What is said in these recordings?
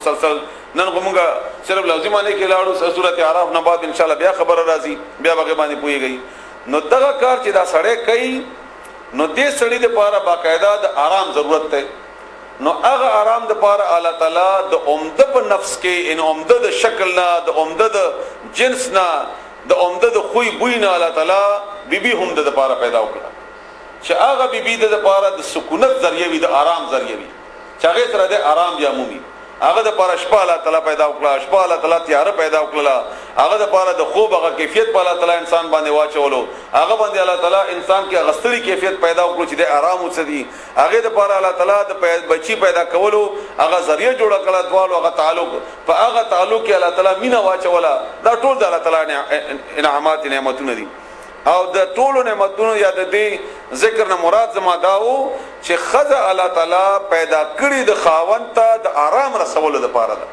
مسلسل نن خو موږ صرف لفظي معنی کې لاړو. سورته اعراف نه بعد ان شاء الله بیا خبره راځي، بیا بغه باندې پويږي. نو دغه کار چې دا سړی کوي، نو دې سړی د پاره باقاعده د آرام ضرورت ده. نو هغه آرام د پاره الله تعالی د عمده په نفس کې، ان عمده د شکل نه، د عمده د جنس نه، د عمده د خوی بوی نه الله تعالی بیبي هم د پاره پیدا وکړه، چې هغه بیبي د پاره د سکونت ذریعہ وي، د آرام ذریعہ وي، چې هغه سره د آرام بیا مومي. هغه د پاره شپه الله تعالی پیدا وکړه، شپه الله تعالی تیار پیدا وکړه. هغه د پاره د خوب هغه کیفیت په الله تعالی انسان باندې واچولو، هغه باندې الله تعالی انسان کې غستړي کیفیت پیدا وکړو چې د آرام وسدي. هغه د پاره الله تعالی د بچی پیدا کولو هغه ذریعہ جوړ کړه، دوالو هغه تعلق، په هغه تعلق کې الله تعالی مینا واچوله. دا ټول د الله تعالی انعامات نعمتونه دي. او د ټولو نعمتونو یا د دې ذکر نه مراد زما داو چې خزه الله تعالی پیدا کړی د خاوند ته د آرام رسولو لپاره ده.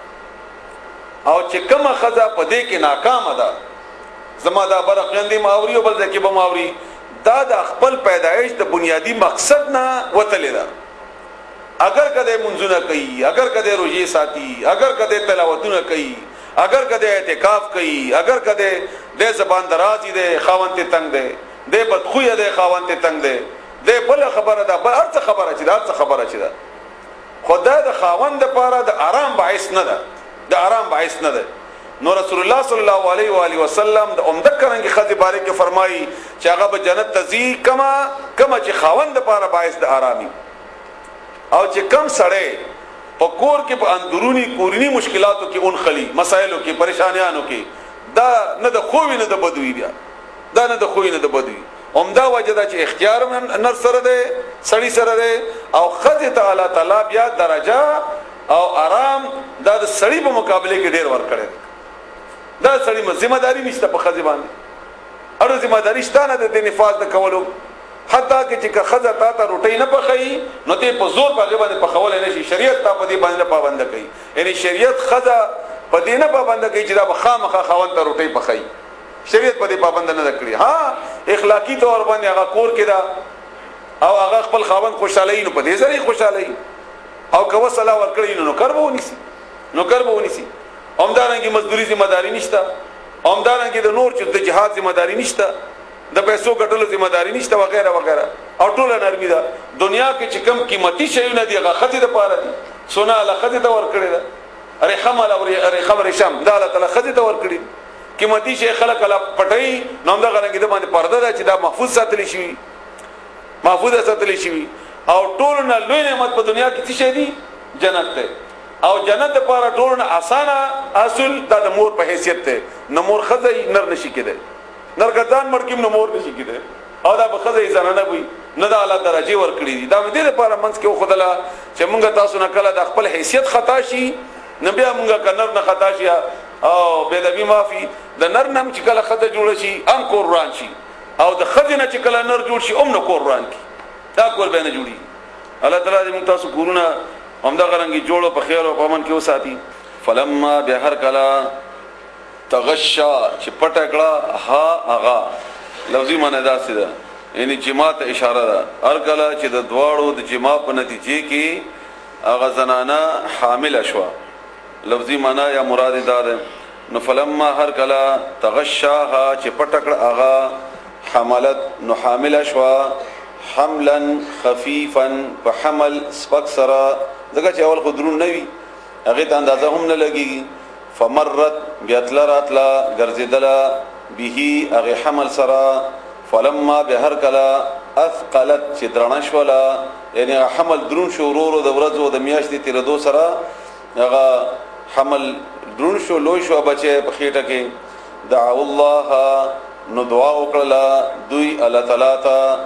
او چې کومه خزه په دې کې ناکامه ده، زما دا برق خويندې ماوري او بل ځکه به ماوري، دا د خپل پیدایش د بنیادی مقصد نه وتلې ده. اگر کده منځونه کوي، اگر کده روزي ساتي، اگر کده تلاوتونه کوي، اگر کده اعتکاف کوي، اگر کده د زبان درازي ده، خاوند ته تنگ ده، د بدخوی ده، خاوند ته تنگ ده، د بل خبره ده، بل ارڅ خبره چې ده، ارڅ خبره چې ده، خدای د خاوند لپاره د آرام باعث نه ده، د آرام باعث نه ده. نو رسول الله صلی الله علیه و آله وسلم د عمده کرنګ خزي باره کې فرمایي چې هغه به جنت ته ځي کما کما چې خاوند لپاره باعث د آرامي. او چې کم سړی په کور کې په اندرونی کورنی مشکلاتو کې اونخلی، مسایلو کې، پریشانیانو کې، دا نه د خوې نه د بدوي، بیا دا نه د خوې نه د بدوي. عمده وجه دا چې اختیار نر سره ده، سړی سره ده، او خزه ته الله تعالی بیا درجه او آرام دا د سړی په مقابله کې ډیر ور کړی. دا سړی ذمہ داری نشته په خزه باندې، اړ ذمہ داری شته نه د نفاذ د کولو. حتی کې چې که خزه تا ته روټۍ نه پخوي، نو ته په زور په باندې پخول نه شي. شریعت تا په دې باندې پابند کوي، یعنی شریعت خزه په دې نه پابند کوي چې دا به خامخا خاوند ته روټۍ پخوي. شریعت په دې پابند نه کړی. ها، اخلاقی طور باندې هغه کور کې دا او هغه خپل خاوند خوشالي، نو په دې ذریعہ خوشالي، او که وسله ورکړي نو نوکر به ونیسي، نوکر به ونیسي. همدارنګه مزدوري ذمہ داری نشته، همدارنګه د نور چې د جهاد ذمہ داری نشته، د پیسو ګټلو ذمہ داری نشته، وغیرہ وغیرہ. او ټوله نرمي ده. دنیا کې چې کم قیمتي شیونه دي هغه خځې د پاره دي. سونا له خځې ته ورکړي ده، رخم له رخم رشم دا الله تعالی خځې ته ورکړي. قیمتي شی خلک لا پټي، نو هم دا غرنګ د باندې پرده ده چې دا محفوظ ساتل شي، محفوظ ساتل شي. او ټول نه لوی نعمت په دنیا کې څه شی دي؟ جنت ده. او جنت لپاره ټول نه اسانه اصل دا د مور په حیثیت ده. نو مور خځه نر نشي کېدای، نر ګردان مړ کیم نو مور نشي کېدای، او دا به خځه زنانه وي. نه دا الله درجه ور کړی دي. دا مې دې لپاره منځ کې وخدله چې مونږ تاسو نه کله د خپل حیثیت خطا شي، نو بیا مونږ کنر نه خطا شي او بے دبی معافي. د نر نم چې کله خځه جوړ شي ام کور وران شي، او د خځې نه چې کله نر جوړ شي ام نه کور وران کی، دا کور به نه جوړي. الله تعالی دې مونږ تاسو کورونه همدا غرنګي جوړو په خیر او په امن کې وساتي. فلما بهر کلا تغشا چې پټ کړه ها اغا، لفظي معنی دا څه ده؟ یعنی جما ته اشاره ده. هر کله چې د دواړو د جما په نتیجې کې هغه زنانه حامل شوه، لفظي معنی یا مراد دا ده. نو فلما هر کله تغشاها چې پټ کړه اغا، حملت نو حامل شوه، حملا خفیفا په حمل سپک سره، ځکه چې اول خو درون نه وي، هغه ته اندازه هم نه لګیږي. فمرت بیاتلا راتلا ګرځیدله به هغه حمل سره. فلما بهر کلا اثقلت چې درنه شوله، یعنی حمل درون شو ورورو د ورځو د میاشتې تیرېدو سره هغه حمل درون شو، لوی شو بچی په خېټه کې. دعو الله نو دعا وکړله دوی الله تعالی ته،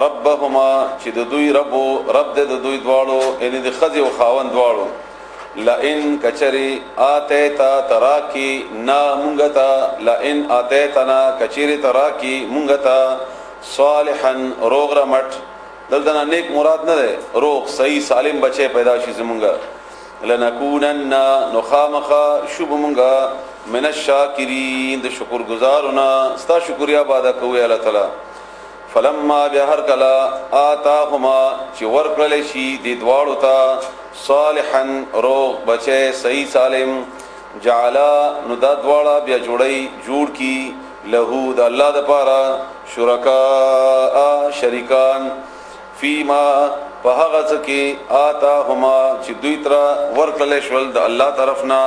ربهما چې د دوی رب رب د دوی دواړو، یعنی د ښځې او خاوند دواړو. لئن کچری آتیتا تراکی نا مونږ ته، لئن آتیتنا کچری تراکی مونږ ته صالحا روغ رمټ. دلته نه نیک مراد نه ده، روغ صحیح سالم بچي پیدا شي زمونږ. لنکونن نخامخا شوب مونږه من الشاکرین د شکر گزارونه، ستا شکریا بادا کوي الله تعالی. فلما بهر کلا آتاهما چې ورکړل شي د دواړو ته صالحا روغ بچي صحیح سالم، جعلا نو دا دواړه بیا جوړی جوړ کی له د الله د پاره شرکا شریکان، فیما په هغه څه کې آتا هما چې دوی تر ورکړل شول د الله طرف نه.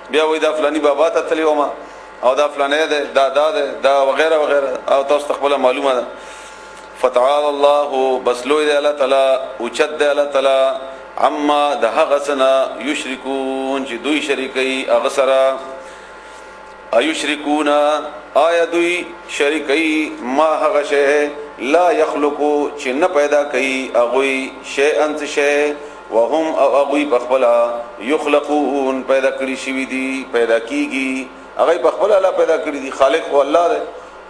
بیا وای دا فلانی بابا ته تلی وما او دا فلانه ده دا دا ده دا وغیرہ وغیرہ، او تاسو خپل معلومه ده. فتعال الله بس لوی دی الله تعالی، اوچت دی الله تعالی عما د هغه سنا یشرکون چې دوی شریکي هغه سره. ایشرکون آیا دوی شریکي ما هغه شی لا یخلقو چې نه پیدا کوي هغوی شیئا څه شی، وهم او هغوی په خپله یخلقون پیدا کړي شوي دي، پیدا کیږي هغوی په خپله الله پیدا کړي دي، خالق خو الله دی.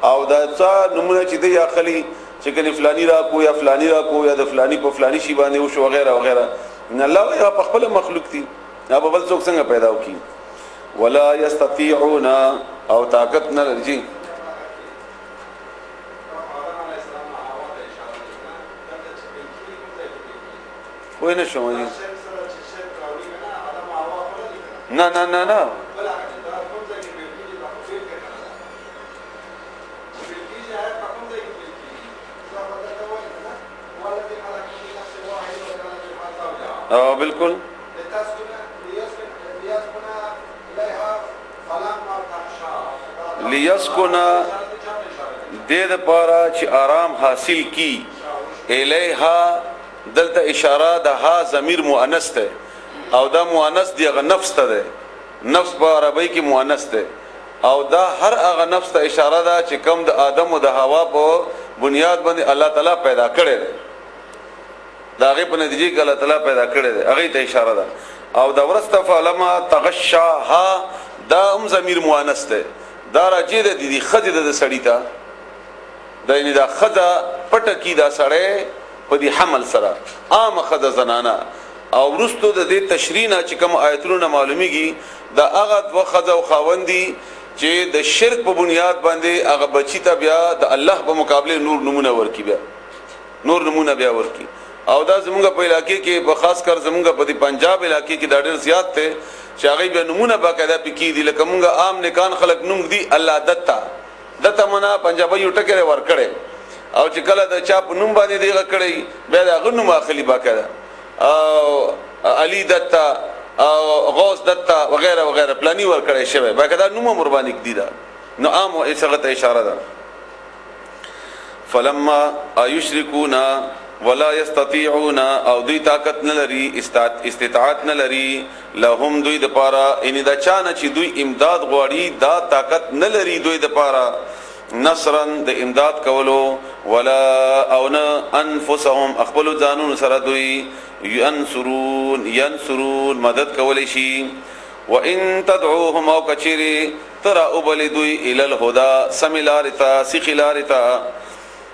او دا څه نمونه چې دی اخلي چې کني فلانی را کو یا فلانی را کو یا د فلانی په فلانی شی باندې وشو وغیرہ وغیرہ، نه الله وایي په خپل مخلوق دي، دا به بل څوک څنګه پیدا وکړي. ولا یستطيعون او طاقت نه لري. پوه نه شوم نه نه نه نه او بالکل لیسکن دې د پاره چې آرام حاصل کی الیها. دلته اشاره د ها ضمیر مؤنث ته، او دا مؤنث دی غ نفس ته ده، نفس په عربی کې مؤنث ده، او دا هر هغه نفس ته اشاره ده چې کم د آدم او د حوا په بنیاد باندې الله تعالی پیدا کړی دی، دا هغه په نتیجه کې الله تعالی پیدا کړی دی، هغه ته اشاره ده. او دا ورسته فلما تغشاها دا هم ضمیر مؤنث ده، دا راجع ده د خځې د سړی ته، دا یعنی دا خځه پټه کی دا سړی په دې حمل سره، عام خځه زنانه. او ورستو د دې تشریح نه چې کوم آیتونه معلومیږي دا هغه دوه ښځه او خاوند دي چې د شرک په بنیاد باندې هغه بچی ته بیا د الله په مقابله نور نمونه ورکی، بیا نور نمونه بیا ورکی. او دا زمونږ په علاقې کې په خاص کر زمونږ په دې پنجاب علاقې کې دا ډېر زیات دی چې هغه بیا نمونه باقاعده پکې دي. لکه مونږ عام نکان خلک نوم دي الله دتا، دتا منا پنجابي یو ټکی ور کړی، او چې کله د چا په نوم باندې دیغه کړی بیا د هغه نوم اخلي باقاعده، او علی دتا او غوث دتا وغیرہ وغیرہ پلانی ور کړی شوی باقاعده نوم قرباني کړي دا. نو عام او ایسغه ته اشاره ده. فلما ایشرکون ولا یستطيعون او دوی طاقت نه لري، استطاعت نه لري، لهم دوی د پاره ان دا چانه چې دوی امداد غواړي دا طاقت نه لري دوی د پاره نصرا د امداد کولو، ولا او نه انفسهم خپل ځانونو سره دوی ینصرون ینصرون مدد کولی شي. وان تدعوهم او کچری ترا وبل دوی ال الهدى سملارتا سخلارتا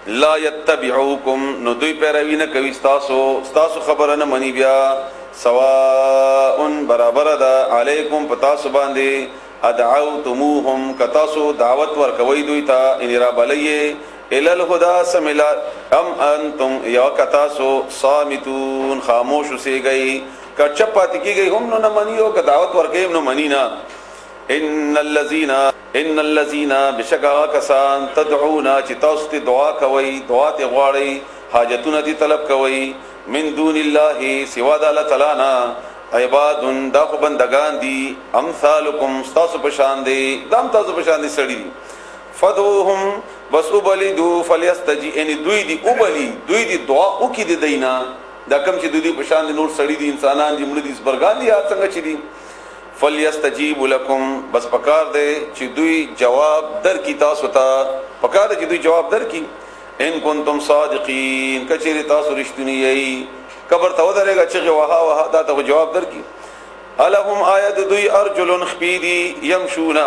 لا يتبعوكم نو دوی پیروي نه کوي تاسو، تاسو خبره نه مني بیا. سواء برابر ده علیکم پتا سو باندې ادعوتموهم کتاسو دعوت ورکوي دوی ته ان را بلیه ال الهدى سملا ام انتم یا کتاسو صامتون خاموش اوسېږئ، که چپ پاتې کیږئ هم نو نه مني او که دعوت ورکوي هم نو مني نه. ان الذين ان الذين بشکا کسان تدعون چې تاسو ته دعا کوي، دعا ته غواړي، حاجتونه دي طلب کوي، من دون الله سوا د الله تعالی نه، عباد دا خو بندگان دي، امثالکم تاسو په شان دي، دام تاسو په شان دي سړي دي. فدوهم بس وبلی دو فلیستجی ان دوی دی وبلی دوی دی دعا وکي دی دینا، دا کم چې دوی په شان دي نور سړي دي، انسانان دي، مړ دي، زبرګان دي، څنګه چې دي. فلیستجیب لکم بس پکار دی چې دوی جواب در کی تاسو ته، پکار دی چې دوی جواب در کی. ان کنتم صادقین کچری تاسو رښتونی یی، قبر ته ودرېږه چې وها وها دا ته جواب در کی. الہم آیت دوی ارجلن خپی دی یمشونا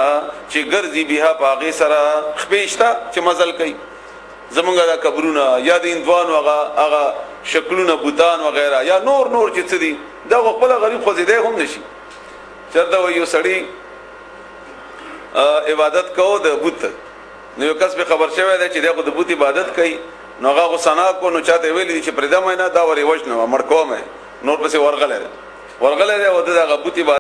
چې ګرځي بها پاغه سره، خپېشتا چې مزل کوي. زمونږ دا قبرونه یا د اندوانو هغه هغه شکلونه بوتان وغیرہ یا نور نور چې څه دي، دا خپل غریب خو زیاده هم نشي. چرته وي یو سړی عبادت کو د بت، نو یو کس به خبر شوی دی چې دغه د بت عبادت کوي، نو هغه غوسه کو، نو چاته ویل دي چې پرې دا مې نه دا ورې وژنه مړ کومه، نور پسې ورغله. ورغله دی او دغه بوتي.